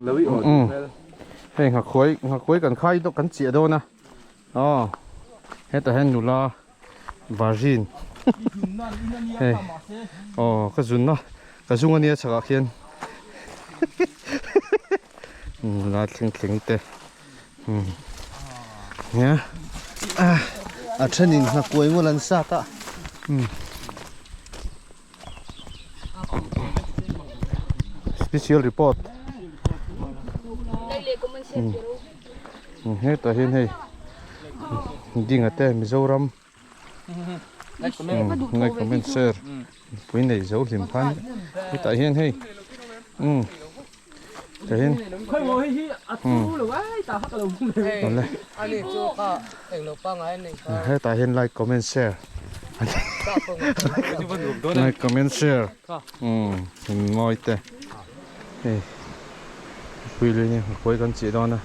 Hei nghakhuai nghakhuai kan khai dawk kan chiah dawn a aw hetah hian nula virgin hei aw ka zunna ka zung ania chhakah khian nula thleng thleng te nia a thenin nghakuai ngul an sat a. Special report hetah hian hei dinga te Mizoram like comment share pui nei zo hlim khan hetah hian hei tah hian hetah hian like comment share like comment share in ngawi te hei pui lui nia nghakuai kan chiah dawn a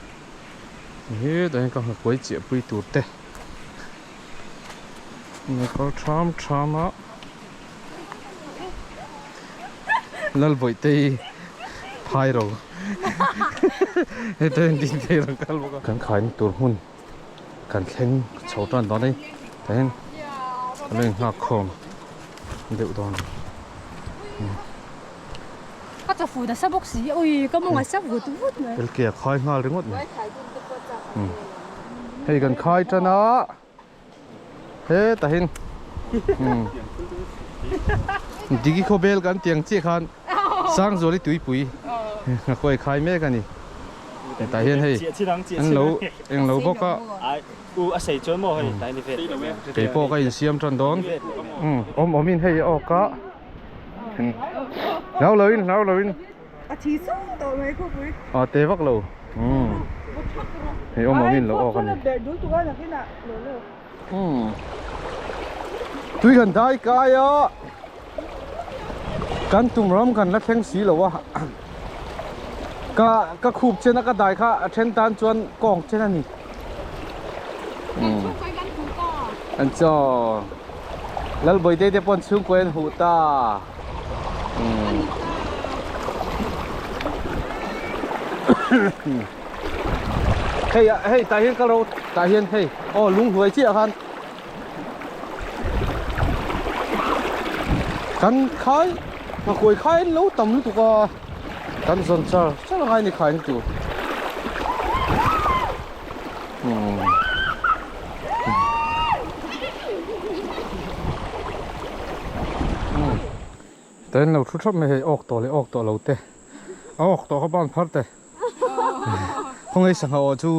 hetah hian ka nghakuai chiah pui tur te an kal tham tham a Lalbawihte phai ro heta hian ding thei rang kal bawk a. Kan khaina tur hmun kan thleng chho tan dawn a ni tah hian kan lo inghak khawm deuh dawn a ni. Ka chaw nasa bawk si ui ka mawng a sa vut vut mai. Elke a khai nghal ringawt mai. Hei kan khai tan a. Hetah hian Digi khawbel kan tih ang chiah khan Sangzuali tuipui nghakuai khai mek a ni. Hetah hian hei an lo eng lo bawk a. Kei pawh ka insiam tan dawn. Awm awmin hei a awk a. Hlau loin hlau loin. A te vak lo. Hei awm awmin lo awk a ni. Tui kan dai kai a. Kan tum ram kan la thleng si lo a. Ka ka khup chen a ka dai kha a then tan chuan kawng chen a ni. An chaw. Lalbawite te pawn chhungkaw an huh ta. Hei hei tah hian ka ro tah hian hei aw lung hnuai chiah khan kan khai nghakuai khai an lo tam lutuk a kan zawn char char angai ni khai na tur. Tain lo thu thap mai hei awk tawh leh awk tawh lo te a awk tawh kha ban phar te khawngaih sangha aw chu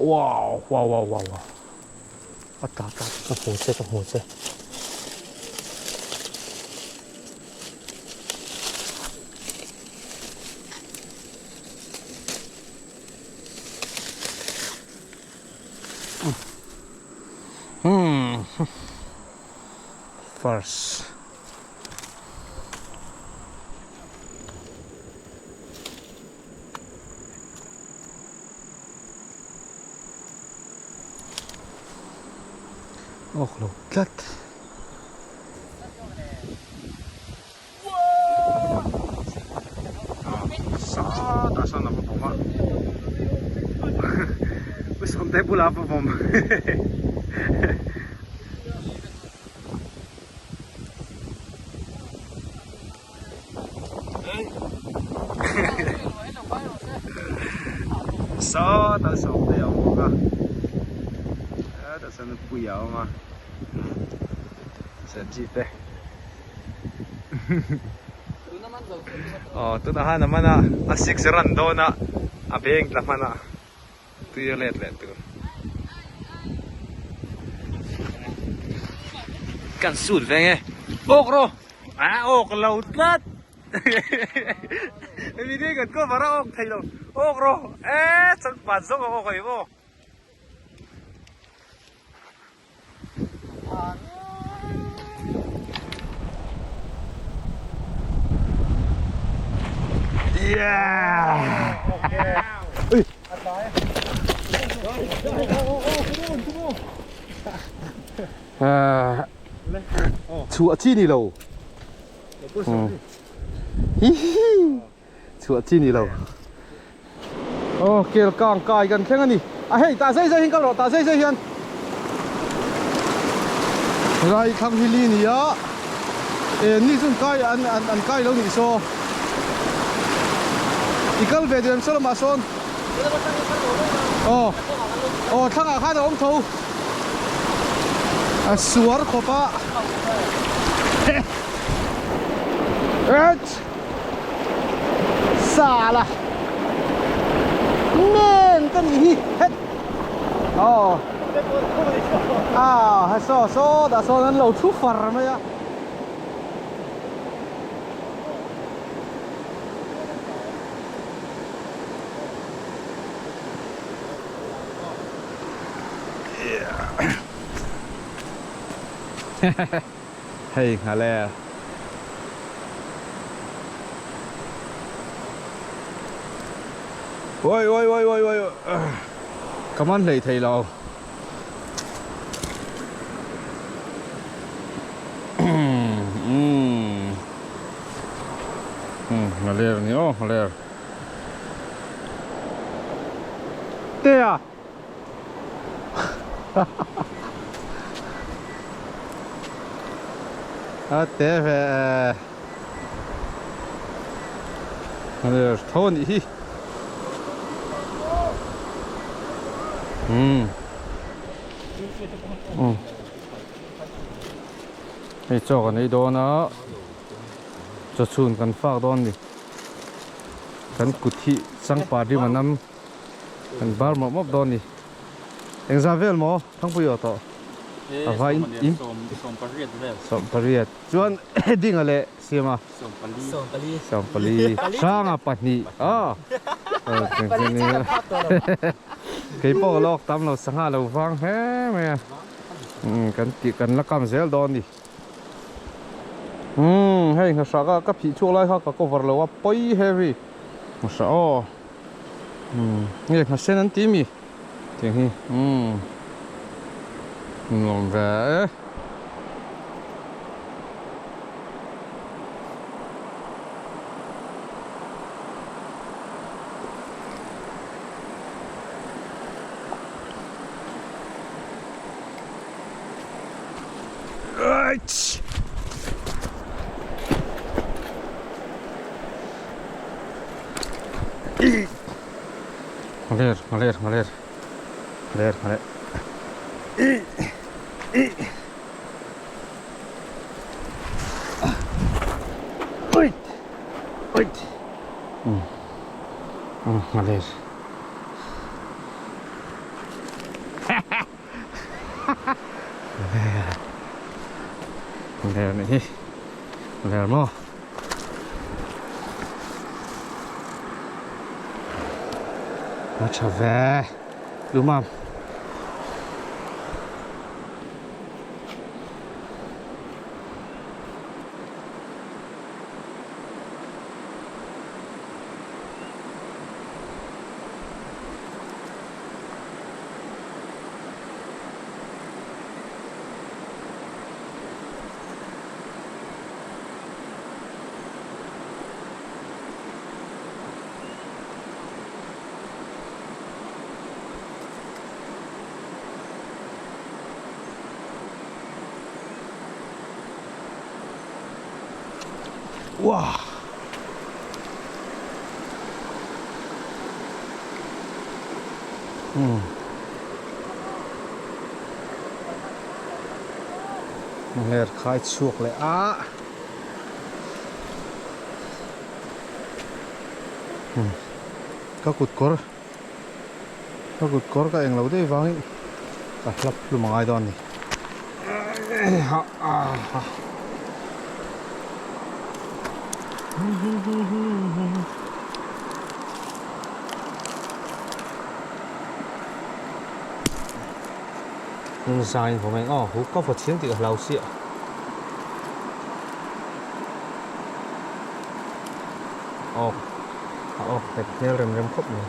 Wow wow wow wow wow a ta ta ka hmu che ka hmu che hmm first Awk lo tlat. Sa ta san a va bawm a. U Sawmte bulah a va bawm. Sawtah sawmte a awm bawk a hetah chuan nupui a awm a sanjeev te aw tunah khan a man a a six run dawn a a beng tla hman a tui a let leh tur kan sut ve nge awk rawh a awk lo tlat hemi ni kan cover a awk thei lo awk rawh e changpat zawk a awk a ni maw. Yeah! Ui! Chhuah chi ni lo. Chhuah chi ni lo. Aw kel kang kai kan thleng a ni. A hei tah zai zai hian kal rawh tah zai zai hian. Rai thlang hi li ni a. E ni chu an kai an an kai lo nih saw. I kal ve duh em saw lamah sawn. Aw aw thlangah khan a awm tho. A suar khawp a. Sala men ka nih hi het aw a saw saw dah sawn an lo thu far mai a. Hei nghale. Oi oi oi oi oi ka man hlei thei lo. Nghaler ni aw nghaler. Te a. A te ve e. Tho a nih hi. Umm. Hei chaw kan ei dawn a. Chawchhun kan fak dawn a ni. Kan kut hi changpat rim a nam. Kan bar mawp mawp dawn ni. Engzah vel maw Thangpui aw tawh? A vai in in 18 vel. 18 chuan Dinga leh Siama 14. 14 Hranga pahnih aw Kei pawh ka lawk tam lo sangha lo vang hle mai a. Kan tih kan la kam zel dawn ni. Umm hei nghahrah ka ka phih chhuak lai kha ka cover lo a pawi heavy nghahrah aw. Umm nge nghasen an ti mi tiang hi umm nuam ve e. Right. Nghaler, nghaler, nghaler. Nghaler, nghaler. Oi. Oi. Nghaler. Nghaler nih hi. Nghaler maw. A tha ve lumam. Wow. Hmm. Ler khai chhuak leh a. Ka kut kawr ka kut kawr ka englo daih vangin ka hlap hlum a ngai dawn a ni. Zai in vawm eng aw hu ka vaw chiang tih ka hlau sia. Awk a awk nghet hmel rem rem khawp mai.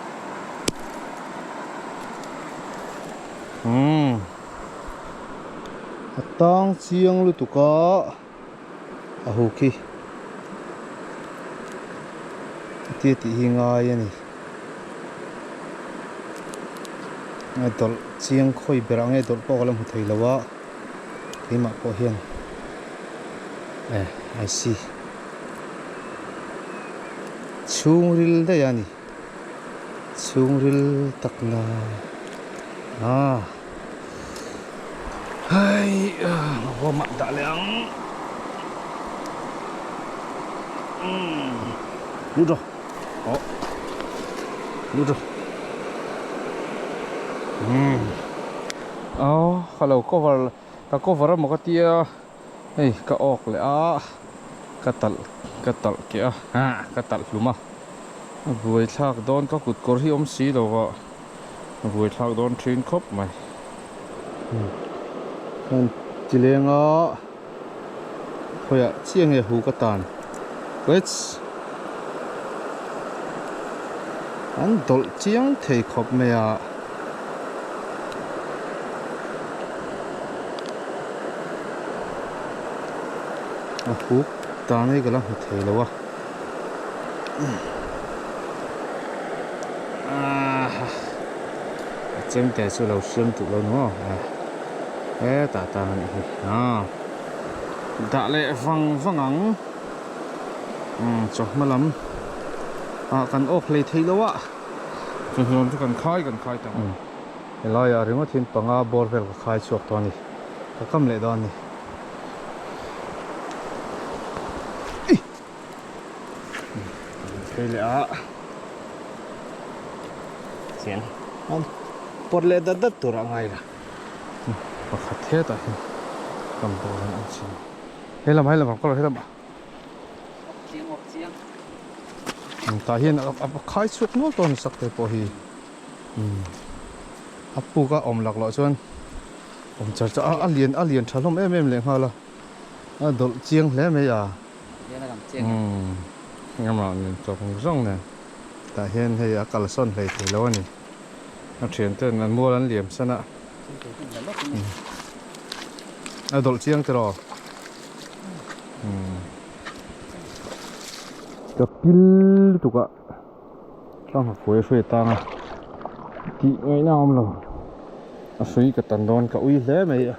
Umm. A tang chiang lutuk a a hu khi hetia tih hi ngai a ni a dawlh chiang khawi berah nge dawlh pawh ka la hmu thei lo a keimah pawh hian eh I see chhungril daih a ni chhungril takna ah hei huam ah dah leh ang umm lut rawh aw lut rawh umm aw ka lo cover ka cover emaw ka tia hei ka awk leh a ka talh ka talh keh a ah ka talh hlum a a buai thlak dawn ka kut kawr hi awm si lo va a buai thlak dawn thin khawp mai. Kan ti leng a khawiah chiah nge hu ka tan wets an dawlh chiang thei khawp mai a. A huk tan hi ka la hmu thei lo a a chem te chu lo hriam duh lo maw hetah tan a nih hi dah leh vang vang ang chawhma lam ah kan awk hlei thei lo a chawhma lam chu kan khai kan khai ta ang. Helaiah ringawt hian panga bawr vel ka khai chhuak tawh a ni ka kam leh dawn a ni. Phei leh a chian an pawt leh dat dat tur a ngai la pakhat hetah hian kam bawr an awm thin he lam he lam ang kawr he lam tah hian a khai chhuak nual tawh a ni sak te pawh hi a puk a awm laklawh chuan awm char char a a lian a lian tha hlawm em em leh nghal a a dawlh chiang hle mai a umm engemaw lian tawk ang zawng nen tah hian hei a kalsawn hlei thei lo a ni a thian ten an mual an liam san a a dawlh chiang tiraw umm ka pil lutuk a. Tlang ha khuai hruai tang a tih ngaihna a awm lo a hrui ka tan dawn ka ui hle mai a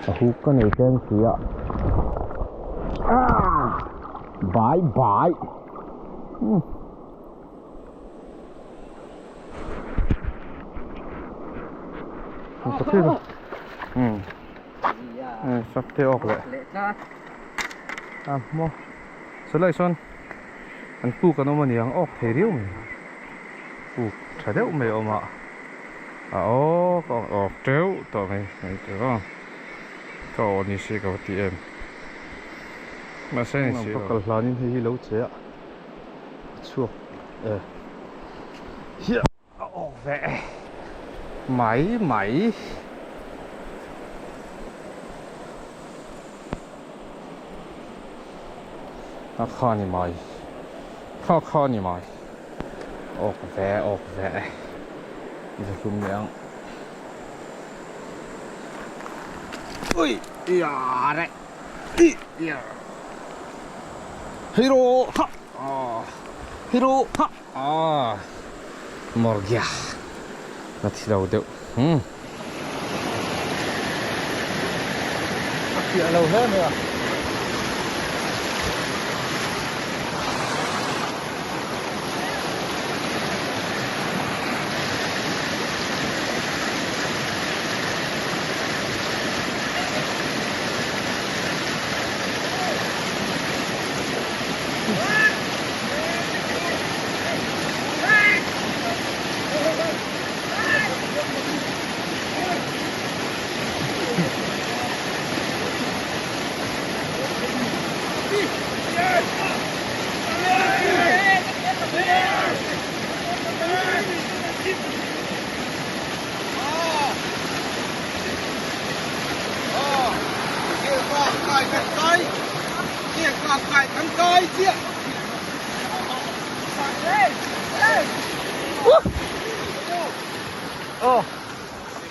a huk ka nei tlem si a ah bye bye umm umm sak te awk leh a maw chulai sawn. An puk an awm a niang awk thei riau mai puk tha deuh mai a awm a a awk a awk teuh tawh mai mai teh aw ka awh ni se ka va ti em mahse ni si lo ka kal hlanin hei hi lo che a chhuak e hiah. A awk ve mai mai. A kha ni mai. Kha kha ni mai. Awk ve awk ve. I va hlum leh ang. Ui ya re. I ya. Hero ha. Hero ha. Aw Morgia la thi lo deuh hmm. A fiah lo hle mai a.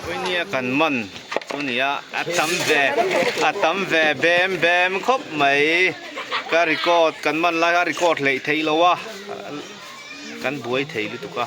Nia kan man chu nia a tam ve a tam ve bem bem khawp mai ka record kan man lai kha record hleih theih lo a kan buai thei lutuk a.